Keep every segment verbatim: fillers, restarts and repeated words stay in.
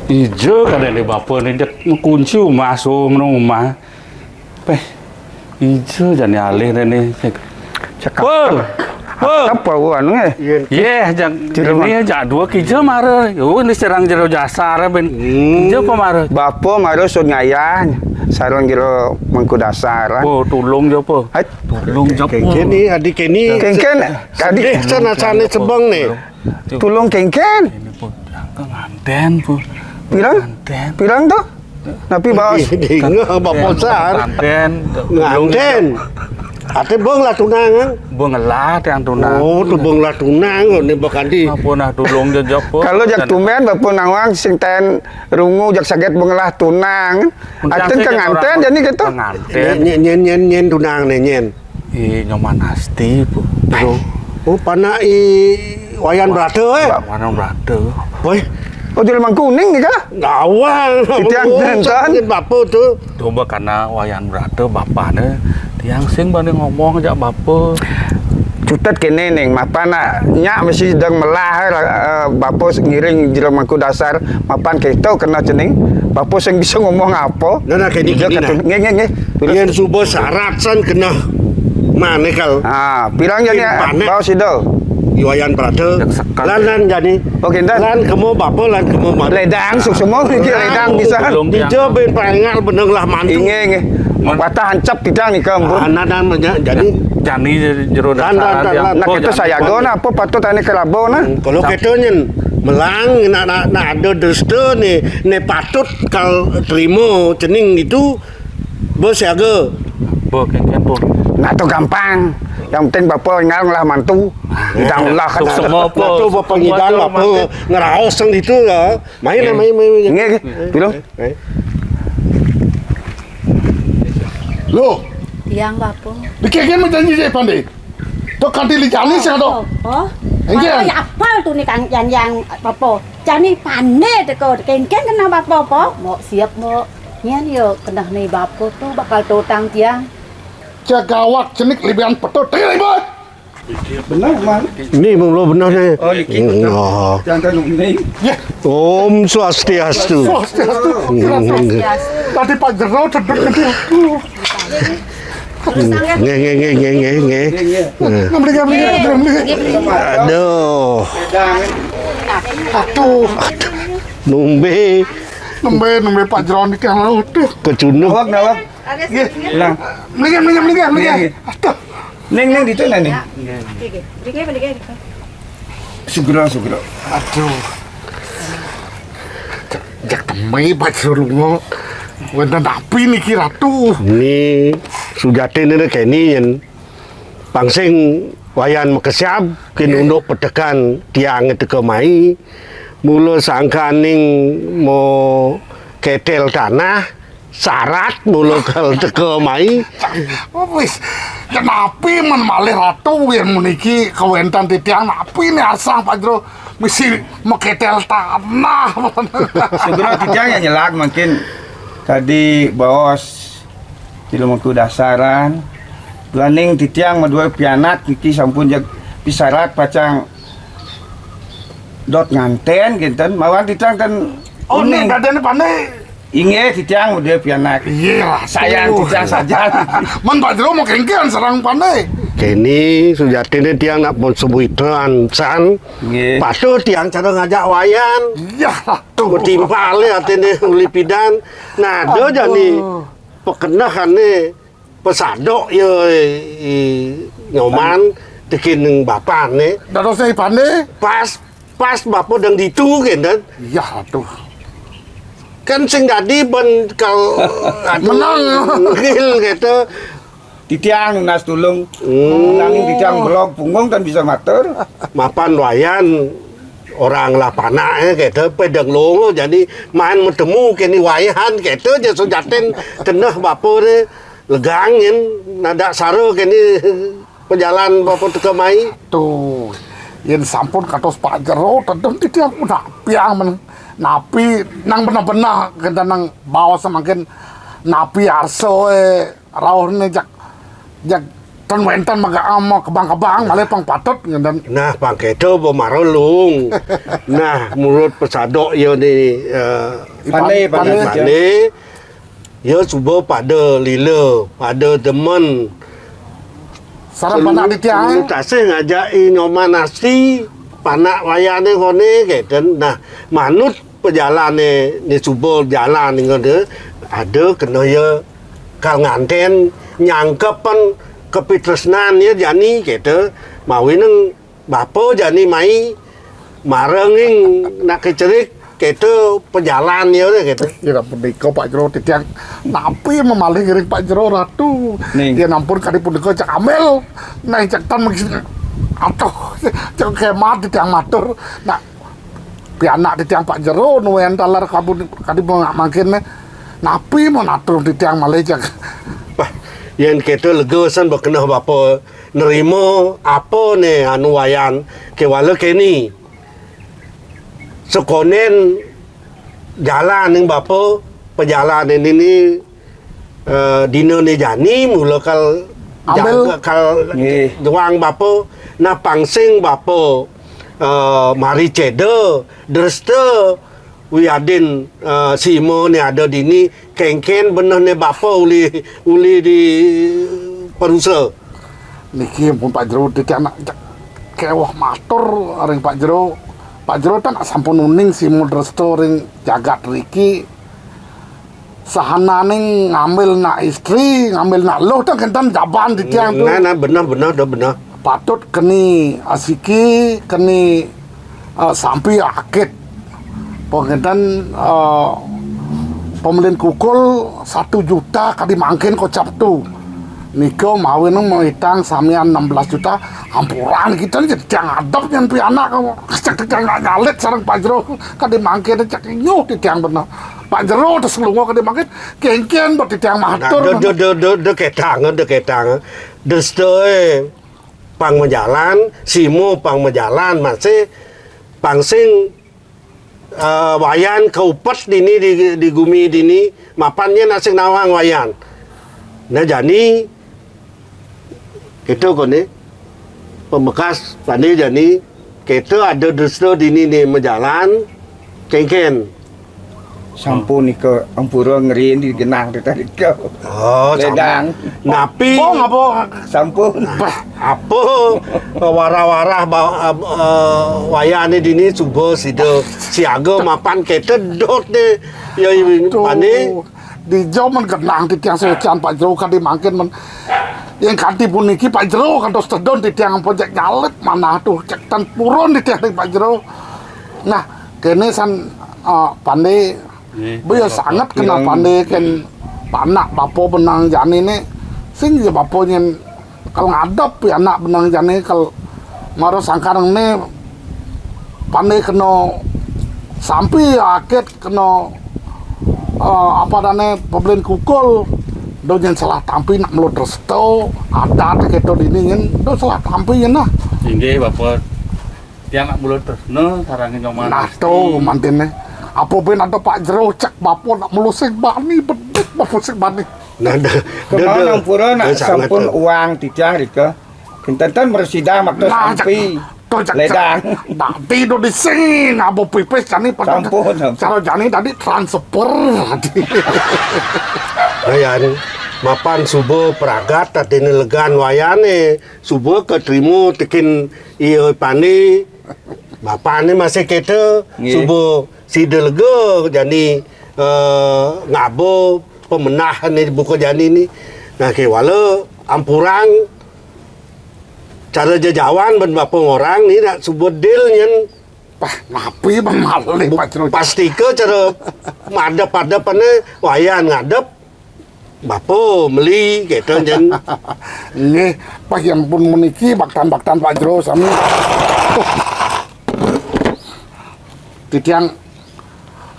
Ija kadén di bapa né, jeg kunci umah, suung nang umah. Péh, ija jani alih deh né. Cekap. Wah, wah. Apa anu, eh? Yéh, jak ini, jak dua kija mara. Oh, ini sareng jero dasar, ben. Hmm. Kija apa mara? Bapa mara sun ngayah, sareng jero mangku dasar. Oh, tulung ja apa? Hai. Tulung ja apa? Kéngkén né, adi kéné. Kéngkén, adi. Sedih sana-sana sebeng né. Tulung kéngkén. Ini pun, yang ke nganten pun. Pirang? Nganten. Pirang to? Napi baos? Dingeh, bapa san. Nganten. Nganten. Ati beng lah tunang, ah? Beng lah tiang tunang. Oh, tu beng lah tunang, oh, né bakadi. Apa nah tulung ja, japa? Kalau jak tumben, bapa nawang sing taén rungu jak saget beng lah tunang. Atin ke nganten, jani kéto. Nganten. Nyén, nyén, nyén, nyén tunang né, nyén. I Nyoman Asti, Bu. Bro. Oh, panak I Wayan Brata, eh? Wayan Brata. Woi. Oh, jelema kuning né kah? Gawang. Itiang oh, ten, ten. Bapa to. Coba karena Wayan Brata bapané, tiang sing bani ngomong jak bapa. Cutet kéné, Ning, mapan nak nyak mesti sedeng melah, eh, bapa ngiring jero mangku dasar, mapan kéto kena cening. Bapa sing bisa ngomong apa? Nah, nah, kéné, kéné, nah. Nggih, nggih, nggih. Yén suba syarat san keneh mané kal. Ah, pirang jani baos sida? I Wayan Brata. Lan, lan jani. Oh, kénten. Lan kema bapa, lan kema mara. Ledang suksma niki ledang pisan. Dija ben pangal beneng lah mantu. Inggih, inggih. Patah ancep kidang nika ampun. Anak dan jani. Jani jero dasar. Nah, kita sayaga nah apa patut ane kelaba nah. Kalau kita nyén melang nak, nak, nak ada dusta né, né patut kal terima cening itu. Bersiaga. Bo, kéngkén, bo. Nah, to gampang. Yang penting bapa ngal ngelah mantu. Ngidang ulah kan. Suksma, bo. Nah, to bapa ngidang, bapa ngeraos sang ditu ya. Main lah, main, main, main. Nggih, nggih. Dulu. Main. Loh. Tiang bapa. Dikira-kira mau janji je, Pandé. To kanti li jani sing ada. Apa? Enggak. Apa ya apal tu ni kang yang, yang apa? Jani Pandé teka kéngkén keneh bapa apa? Mok siap, Mok. Nyén ya keneh né bapa to bakal tutang tiang. Cagawak cenik libian peto, teh ribut. Bener, Man. Ini belum bener né. Oh, niki. Oh. Jangan kan ini. Ya. Om Swastiastu. Swastiastu. Tadi Pak Jero cedek nanti. Nggih, nggih, nggih, nggih, nggih, nggih. Nggih. Nggih, nggih, nggih, nggih, nggih. Aduh. Aduh. Aduh. Numbé. Numbé, numbé Pak Jero niki, aduh. Kecunduk. Nawak, nawak. Nggih. Lah. Mriki, mriki, mriki, mriki. Nggih, nggih. Aduh. Ning, ning, ditu, Ning. Ya. Nggih. Mriki, mriki, mriki. Sugro, sugro. Aduh. Jak, jak temi Pak Jero lunga. Wénten napi niki, Ratu? Ni sujatiné kéné yén pang sing Wayan makesiab ké nunduk petekan tiang teka mai. Mula sangkaning mo ketel tanah, sarat mula kal teka mai. Oh, wis, ya napi men malih Ratu yén meniki kawénten titiang napi né arsang Pak Jero mesti maketel tanah. Segera titiang ya nyelak mungkin tadi baos di lemengku dasaran. Duaning titiang madué pianak niki sampun jeg pisarat pacang dot nganten kinten. Mawan titiang ten. Oh, uning. Ning dadéné Pandé. Inggih, titiang udah pianak. Iya, sayang tuh. Titiang saja. Men Pak Jero mau kéngkén sareng Pandé. Kéné sujatiné tiang nak pun sebuitan san. Nggih. Patut tiang cara ngajak Wayan. Iya, tuh. Metimpal ya atiné uli pidan. Nah, ada jani pekenehané pesadok ya, i, Nyoman, tekin bapané. Dadosné i Pandé? Pas, pas bapa dang ditu, kénten. Iya, atuh. Kan sing dadi ben kal, atuh, menang. Ngil, kéto. Titiang nunas tulung. Hmm. Nanging titiang belog punggung kan bisa matur. Mapan Wayan orang lah panak, eh, kéto, pedang longo, jadi main metemu kéné Wayan, kéto, ja sujatin keneh bapa né. Legang yén nadak sara kéné pejalan bapa teka mai. Tuh, yén sampun kados Pak Jero, tedun titiang pun piang men napi nang benah-benah kita nang baos mangkin napi arsa, eh, rauhné jak, jak Tan wénten mega ama kebang-kebang, malih pang patut ngénten. Nah, pang kéto ba mara luung. Nah, menurut pesadok ya ni, eh, Pandé, pandé, pandé, ya suba pada lila, pada demen. Sareng panak titiang, eh? Tasih ngajak I Nyoman Asti, panak Wayané koné, kéten. Nah, manut pejalané, né suba jalan ngoné, ada kena ya kal nganten nyangkepan kapitresnan ya jani, kéto. Mawinan bapa jani mai marengin nak kecerik, kéto pejalan ya, kéto. Ya, punika, Pak Jero, titiang napi mamalih ngiring Pak Jero Ratu. Ning. Ya, ampun, kadi punika cak ambil. Nah, cak tan mangkin. Atuh, cak kémat titiang matur. Nah, pianak titiang Pak Jero nuén taler kabun kadi mangkin. Napi mon atur titiang malih, cak. Wah, yén kéto lega san ba keneh bapa nerima apa né anu Wayan, kéwala kéné. Sakondén jalan ning bapa, pejalané né, eh, dina né jani mula kal ambil. Jaga kal nggih. Juang bapa, nah pang sing bapa, eh, mari céda, dresta, wiadin, eh, sima né ada dini, kénkén beneh né bapa uli, uli di perusa. Niki ampun Pak Jero, titiang nak kéweh matur ring Pak Jero. Pak Jero tan sampun uning sima dresta ring jagat riki. Sahananing ngambil nak istri, ngambil nak luh, tan kénten jaban titiang tu. Nah, nah, beneh, beneh, dah beneh. Patut keni asiki, keni, eh, sampi akit. Pengénten, eh, pembelin kukul satu juta kadi mangkin kocap tu. Nika mawinan maitang samian enam belas juta, ampura kita ni titiang ngadep nyen pianak. Cak titiang nak nyalit sareng Pak Jero kadi mangkin, cak nyuh titiang beneh. Pak Jero terselunguh kadi mangkin, kénkén ba titiang matur. Nah, de, de, de, de, de ketang, de ketang. Dresta, eh, pang majalan, sima pang majalan, masih pang sing, eh, Wayan kaupet dini di, di gumi dini, mapan nyén asik nawang Wayan. Nah, jani, kéto koné, pamekas pandé jani, kéto ada dresta dini né majalan, kénkén. Sampun nika ampura ngerin di genah tadi ka. Oh, ledang. Napi? Oh, ngapa? Sampun. Bah, apa? Warah-warah ba-, eh, Wayané dini suba sida siaga mapan kéto dot né. Ya, ini. Aduh. Pané. Dija men genah titiang suécan Pak Jero kadi mangkin men. Yén kanti puniki Pak Jero kantos tedun titiang ampun cek nyalit manah tuh, cek tan purun titiang ring Pak Jero. Nah, kéné san, eh, pandé. Nggih, baya sanget kenal pandé kén panak bapa benang jani né. Sing ja bapa nyén kal ngadep pianak benang jani kal mara sangkan né pandé kena sampi akit kena, eh, apa dané pebelin kukul. Do nyén salah tampi nak melu dresta, adat kéto dini nyén do salah tampi nyén nah. Inggih, Bapa. Tiang nak mula tresna sareng Nyoman. Nah, Asti. To mantiné. Apa ben ada Pak Jero cek bapa nak mula sing bani, bedik bapa sing bani. Nah, dah, dah, dah. Kemana ampura nak dah sangat, sampun dah. Uang titiang rika. Kinten-ten mresidang makta nah, sampi. Cek, to cek, ledang. Cek. Tadi do di sing, apa pipis jani pada. Sampun, sampun. Cara jani tadi transfer tadi. Nah, ya, anu, mapan suba pragat tadi legan Wayané. Suba katrima tekén iya pandé, bapané masih kéto, nggih. Suba sida lega jani, eh, ngaba pamenah né buka jani ni. Nah, kéwala ampurang cara jajawan ben bapa ngorang ni nak suba dil nyén. Pah, napi ben malih, Pak Jero? Pastika cara madep-adepané Wayan ngadep. Bapa meli, kéto, Jan. Nggih, pas yang pun meniki baktan-baktan Pak Jero sami. Tuh. Titiang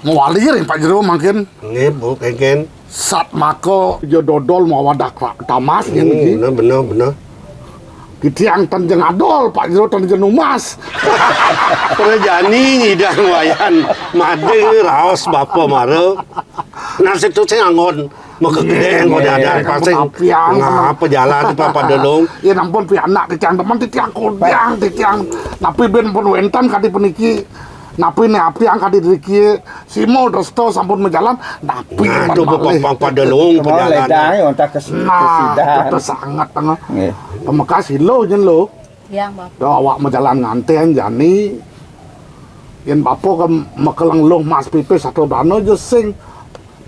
mawali ring Pak Jero mangkin. Nggih, Bu, kénkén. Sat maka ja dodol mawa dakra tamas ngén. Hmm, niki. Bener, bener, bener. Titiang tan ja ngadol, Pak Jero tan ja numas. Prajani nyidang Wayan mading raos bapa mara. Nasib tu sing anggon. Makekeng kok dadan pasing. Ngapa jalan Pak Padulung? Ya ampun pianak titiang demen titiang kodang titiang. Napi ben pun wénten kadi puniki. Napi né apiang kadi driki. Simo Dresta sampun majalan. Napi Nah, itu Pak Padulung perjalanan. Nah, itu sangat tengah. Nggih. Pemekas ilo jen lo. Yang Bapak. Awak majalan nganten jani. Yén bapa kan mekeleng luh mas pipis atau dana ja sing.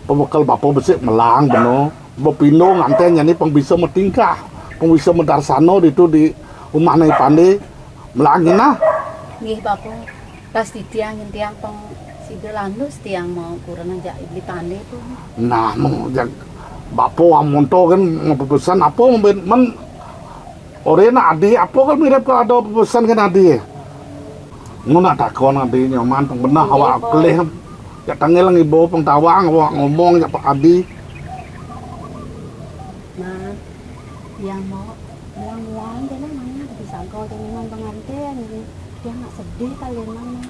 Pamekel bapa besik melang beno. Bepindo nganten jani pang bisa matingkah, pang bisa madarsana ditu di umahné Pandé. Melang nginah. Nggih, Bapa. Pas titiang nyen tiang pang sida landus tiang mau kurang ajak ibli Pandé pun. Nah, mung jak bapa amonto kan ngepepesen apa men, men Ora nak adi, apa kan mirip kalau ada pesan kan adi. Ngono nak takon adi nyaman pang benah awak kelih. Ya tangil ngibo pang tawang awak ngomong ya Pak Adi. Nah, yang mau muang-muang je lah mana di sangkau je memang pengantin je. Dia nak sedih kali memang.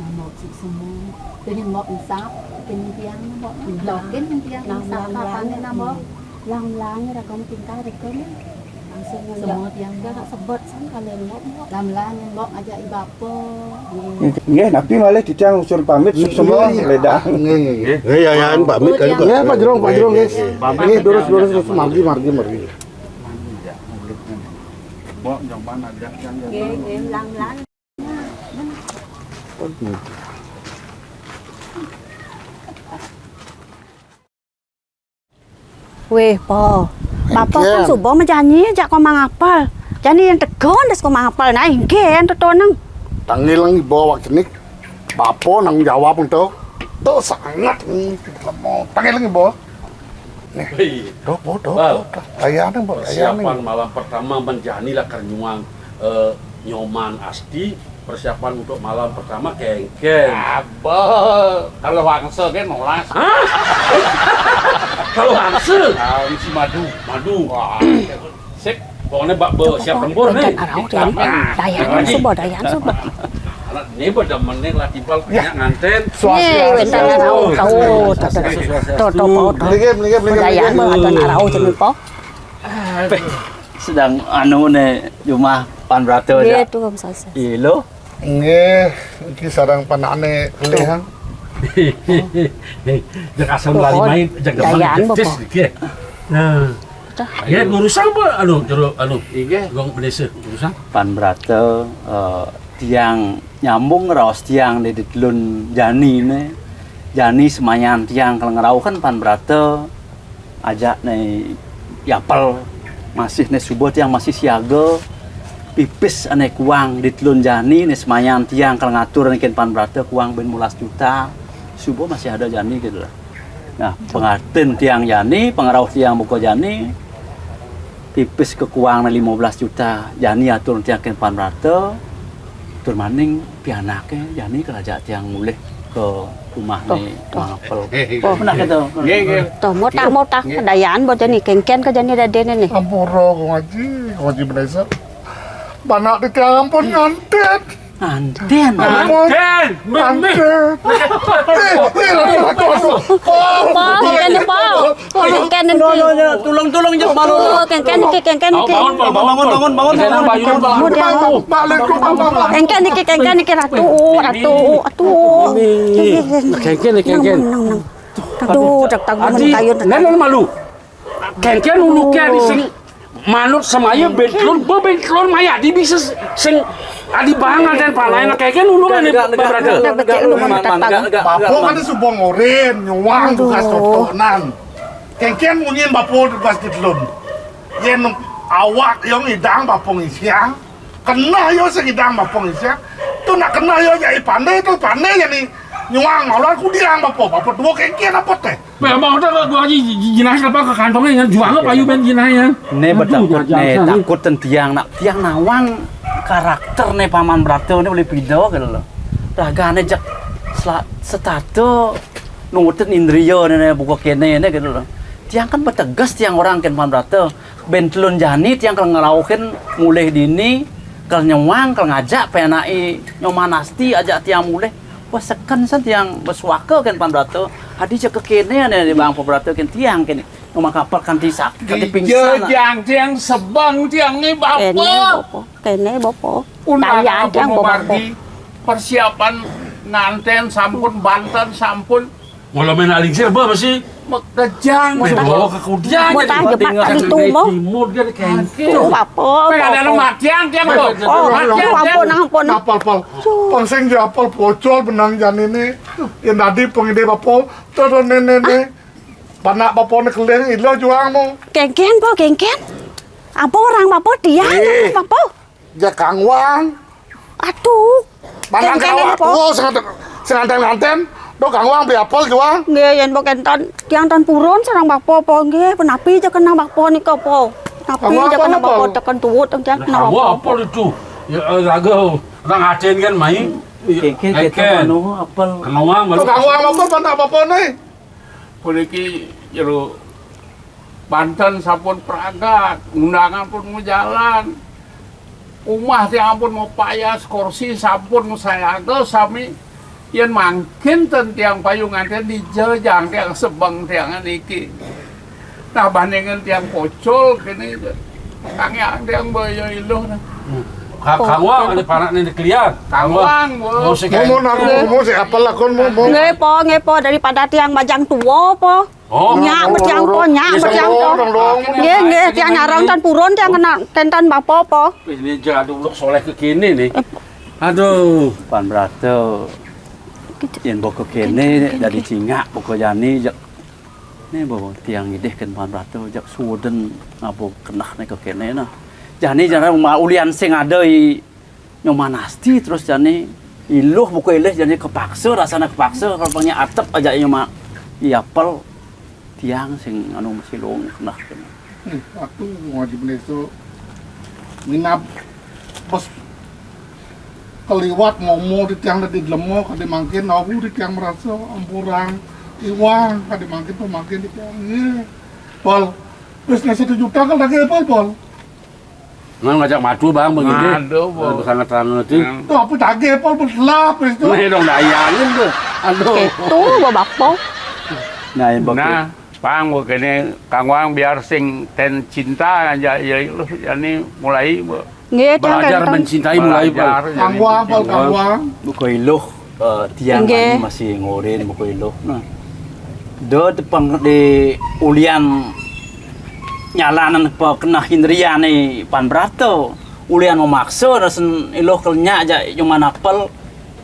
Nah, mau cik semua. Pengen mau insap, pengen tiang mau. Lokin tiang insap kapan nak mau. Lang-lang rakom tingkah rakom. Langsung semua tiang dah nak sebut sang kalian ngok ngok. Lam-lang ngok ajak i bapa. Nggih, napi malih titiang usul pamit semua ledang. Nggih, nggih, nggih. Nggih, ya, ya, pamit kan. Nggih, Pak Jrong, Pak Jrong, nggih. Nggih, durus, durus, durus, margi, margi, margi. Mbok nyoman ajak yang Nggih, nggih, lang-lang. Wéh, Po. Bapa kan suba majanji ajak koma ngapel. Jani yang tegon des koma ngapel. Nah, inggih yang tetoneng. Tangil nang iba awak jenik. Bapa nang jawab ento. Tuh sangat ni lemo. Tangil nang iba. Nih. Wéh. Doh, Po, doh, Bal. Po, doh. Layane, Po, layane. Persiapan malam pertama menjani lah kernyuang eh, Nyoman Asti. Persiapan untuk malam pertama kengken. Abah, kalau wangsa kan nolas. Hah? Kalau wangsa? Ah, si madu, madu. Wah, sip. Pokoknya bak be siap tempur nih. Wénten arau deh. Dayan suba, dayan suba. Anak ini pada menit lah tiba banyak nganten. Nih, wénten arau. Tahu, tahu, tahu, tahu. Melingkar, melingkar, melingkar. Dayan, bawa tuan arau jenis po. Sedang anu ne jumah pan brata aja. Nggih, tuh, Om Sasa. Ilo. Nggih, iki sareng panane kelih, ha. Jak asam lali main, jak demen Dayan, jetis, Bapak. Nggih. Nah. Nggih, urusan apa? Anu, jero, anu. Nggih. Gong Bendesa, urusan. Pan brata, eh, tiang nyambung raos tiang di, di telun jani ne. Jani semayan tiang kalau ngerauhan pan brata. Ajak ne yapel masih ne suba tiang masih siaga. Pipis ane kuang di telun jani ne semayan tiang kal ngatur ne ken pan brata kuang ben mulas juta. Suba masih ada jani gitu lah. Nah, pengartin tiang jani, pengarauh tiang buka jani. Pipis ke kuang ne lima belas juta. Jani atur tiang ken pan brata. Tur maning pianake jani kal ajak tiang mulih ke rumah ne Mangapel. Toh. Benar kata. Nggih, nggih. Toh, mutah, mutah. Nggih. Dayan, bocah ni, kengken ke jani dadene ni. Ampura, Kong Haji, Kong Haji Benesa. Banak di tiang ampun nganten. Nganten? Ampun. Nganten. Nganten. Eh, eh, aduh, aduh, aduh. Apa? Kengken ni, apa? Kengken niki. Tulung, tulung, jeng malu. Oh, kengken niki, kengken niki. Bangun, bangun, bangun, bangun, bangun, bangun. Kengken niki, kengken niki, ratu, ratu, ratu. Kengken niki, kengken. Nang, nang, nang. Aduh, tak tahu. Adi, kayu. Nang malu. Kengken ulu ke adi sing manut semaya bentlon, be bentlon maya adi bisa sing adi bangal dan panai nak kengken ulu kan. Bapak kan suba ngorin, nyuang tugas totonan. Kengken munyin bapa tugas di telun. Yen awak yo ngidang bapa ngisiang, keneh yo sing ngidang bapa ngisiang. Tu nak keneh yo jai pandai tu pandai jani nyuang maulan kudiang bapa, bapa tua kengken apa teh? Bang, bang, udah gua aja jinah apa ke kantongnya yang juang apa ayu ben jinah ya. Ne betakut ne, takut ten tiang nak tiang nawang karakter ne paman brata ne boleh pida gitu loh. Ragane jak sela-, setata nurutin indria ne, ne buka kene ne gitu loh. Tiang kan betegas tiang orang ken paman brata. Ben telun jani tiang kal ngerauhin mulih dini, kal nyuang, kal ngajak penai Nyoman Asti ajak tiang mulih. Wah, seken san tiang besuaka ken paman brata. Adi cek kéné ané Bapa Brata kén tiang kéné. Ngomong kapal kanti sak, kanti pingsan. Dija jang tiang sebeng tiang né, Bapa. Kéné, Bapa. Kéné, Bapa. Undangan Bapa tiang, Bapa. Persiapan ngantén sampun, banten sampun. Mula main alingsir, Bapa, masih. Makejang. Wéh, Bapa, kakudian. Bapa, jepang kali tu, Bapa. Timur dia di kengkil. Tuh, Bapa, Bapa. Ada matiang tiang, Bapa. Oh, matiang, ampun, tiang. Ampun. Apal, pal. Pang sing ja apal pocol benang jani né. Yén dadi pangidih Bapa, terus néné né. Panak Bapa né keling, ila juang mu. Kéngkén, Bapa, kéngkén. Apa orang Bapa, tiang, Bapa. Ja kangwang. Aduh. Manang kéngkén, kangwang, Bapa. Tuh, sing ngantén, sing ngantén-ngantén. Tuh kangwang, beli apel juang. Nggih, yén Bapa kénten, tiang ten purun sareng Bapa, Bapa. Nggih, punapi ja kenang Bapa nika, Bapa. Punapi ja kenang Bapa, teken tuwut, tiang kenang Bapa. Kangwang apel itu. Ya, eh, raga, orang Aceh kan main. Kéngkén, kéngkén. Kita manu apel. Kangwang, tuh kangwang apel, panak Bapa né. Puniki jero banten sampun pragat, undangan pun majalan. Umah tiang ampun mapayas, kursi sampun masayaga sami. Yén mangkin ten tiang payu ngantén dija jang tiang sebeng tiang niki. Nah, bandingan tiang pocol kéné. Kang yang tiang baya iluh nah. Ka-, kangwang ada panakné di kelian. Kangwang, Bu. Mau si apel lakon, mau, mau. Nggih, Po, nggih, Po, daripada tiang bajang tua, Po. Oh. Nyak, betiang, Po, nyak, betiang, Po. Nggih, nggih, tiang nyareng ten purun, tiang kena kénten Bapa, Po. Ini jaga uluk soléh kéné né. Aduh. Pan Brata. Yén buka kéné, dadi cingak, buka jani, jak. Né, Bapa, tiang ngidih kén Pan Brata, jak suudén, ngapa keneh né ka kéné, nah. Jani, jani, ma-, ulian sing ada i Nyoman Asti terus jani iluh buka iluh jani kapaksa, rasana kapaksa, kalau punya atep aja Nyoman i apel tiang sing anu masih lung keneh kena. Nih, aku ngaji beneso minab bos keliwat momo di tiang di delemo kadi mangkin aku di tiang merasa ampurang iwang kadi mangkin pemangkin di tiang. Iya. Pol, terus nasi satu juta kan lagi pol, pol. Nang ngajak madu, Bang, begini. Aduh, Bu. Sangat terang ngerti. Tuh, apa tagih, Pol, belah, pes, tuh. Nih, dong, dayangin, tuh. Aduh. Itu, Bapak, Pol. Nah, yang bagus. Nah, Pang, Bu, kene, Kang Wang, biar sing ten cinta aja, ya, lu, ya, ini mulai, Bu. Nggih, belajar mencintai mulai, Pol. Belajar, jadi Kang Wang, Pol, Kang Wang. Buka iluh. Eh, tiang nggih. Mani masih ngorin buka iluh. Nah. Do tepeng di ulian nyalanan pekenah indriane Pan Brata. Ulian memaksa rasen iluh kelnya aja cuma napel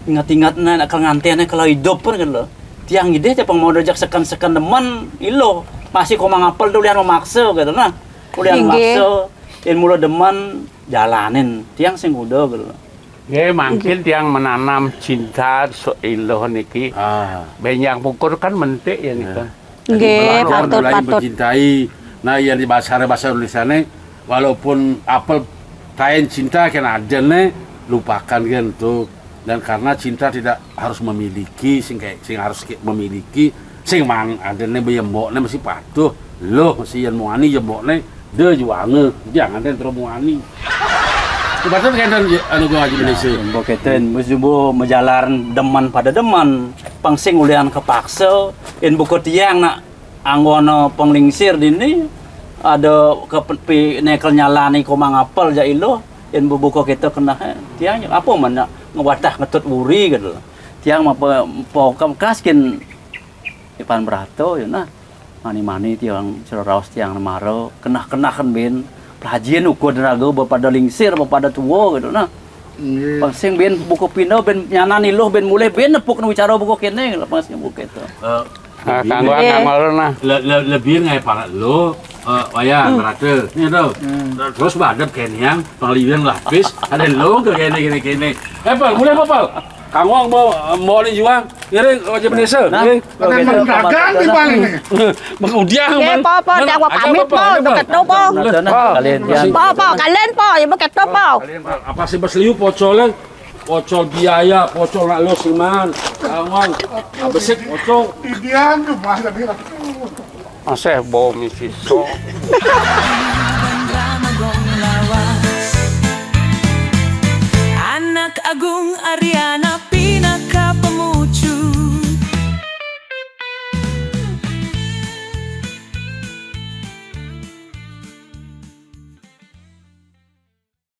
inget-inget nek kel ngantiane kalau hidup pun gitu loh. Tiang ngidih tepeng mau dojak seken-seken demen iluh. Masih koma ngapel do ulian memaksa gitu nah. Ulian memaksa, yen mula demen jalanin. Tiang sing kuda gitu loh. Nggih, mangkin tiang menanam cinta so-, iluh niki. Ah. Benjang pungkur kan mentik ya nika. Nggih, belajar patut, mulai patut. Mencintai. Nah, yang di bahasa, bahasa Indonesiane, walaupun apel kain cinta kan ada ne, lupakan kan tuh. Dan karena cinta tidak harus memiliki, sing kayak sing harus ki-, memiliki, sing mang ada ne beyembok ne masih patuh. Loh, masih yang muani jembok ne. De juange, jangan den terus muani. Ibaratnya kan anu gua Haji Indonesia. Mbok keten, wis jumbo majalar demen pada demen. Pang sing ulian kepaksa, yen buka tiang nak anggona penglingsir dini, ada ke pe-, pi-, nekel nyalani komang apel ja iluh, yen bubuka kita kena, eh, tiang apa mana ngewatah ngetut wuri gitu. Tiang apa pokam kaskin Ipan berato ya nah. Mani-mani tiang cereraos tiang mara, kenah-kenah kan bin. Pelajin ukur raga bepada lingsir, bepada tua gitu nah. Nggih. Pangsing bin buka pina, bin nyanan iluh, bin mulih, bin nepuk nu wicara buka kene gitu. Pangsing buka itu. Eh, ah, lebih kanggo nggih. Kanggo nah. Le-, le-, lebih ngai para lo, eh, wayah merata. Ini tuh. Hmm. Terus badep kene yang pengliwin lapis, ada lo ke kene, kene, kene. Eh, Pal, mulai apa, Pal? Kang Wong mau, mau ni juang. Ngiring, Haji Benesa. Nah, ngiring. Ada mendagang di paling ini. Mengudiang, nggih, man. Po, po, man, dah awak aja pamit, apa, po, apa? Beketo, po. Nah, nah, kalian, kalian. Po, po, kalian, po, ya beketo, po. Kalian, apa sih, Bas Liu, pocolnya? Pocol biaya, pocol nak lo, Siman. Kang Wong. Apa sih, pocol? Idian tuh, Mas, tadi. Aseh, bau misi, so.